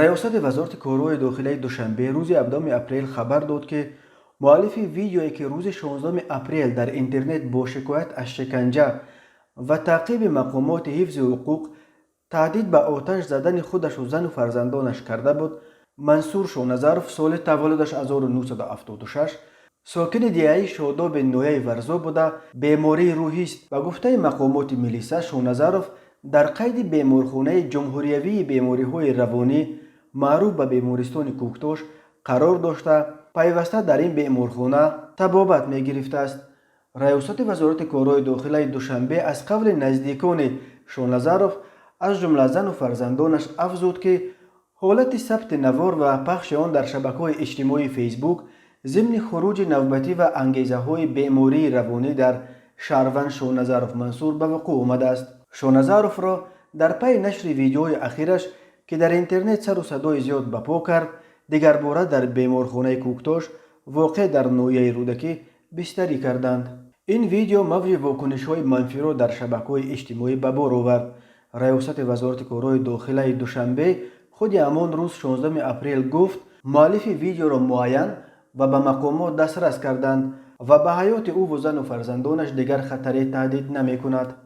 Раёсати вазорати корҳои дохилаи Душанбе рӯзи 17 апрел хабар дод, ки муаллифи видеое, ки рӯзи 16 апрел дар интернет бо шикоят аз шиканҷа ва таъқиби мақомоти ҳифзи ҳуқуқ таҳдид ба оташ задани худашу зану фарзандонаш карда буд, Мансур Шоназаров, соли таваллудаш 1976, сокини деҳаи Шодоби ноҳияи Варзоб буда, бемории рӯҳист. Ба гуфтаи мақомоти милиса, Шоназаров дар қайди беморхонаи ҷумҳуриявии бемориҳои равонӣ, маъруф ба бемористони Кӯктош, қарор дошта, пайваста дар ин беморхона табобат мегирифтааст. Раёсати вазорати корҳои дохилаи Душанбе аз қавли наздикони Шоназаров, аз ҷумла зану фарзандонаш, афзуд, ки ҳолати сабти навор ва пахши он дар шабакаҳои иҷтимоии Фейсбук зимни хуруҷи навбатӣ ва ангезаҳои бемории равонӣ дар шаҳрванд Шоназаров Мансур ба вуқӯъ омадааст. Шоназаровро дар пайи нашри видеои ахираш, ки дар интернет сару садои зиёд ба по кард, дигарбора дар беморхонаи Кӯктош, воқеъ дар ноҳияи Рӯдакӣ, бистарӣ карданд. Ин видео мавҷи вокунишҳои манфиро дар шабакаҳои иҷтимоӣ ба бор овард. Раёсати вазорати корҳои дохилаи Душанбе худи ҳамон рӯз, 16 апрел, гуфт, муаллифи видеоро муайян ва ба мақомот дастрас карданд ва ба ҳаёти ӯву зану фарзандонаш дигар хатаре таҳдид намекунад.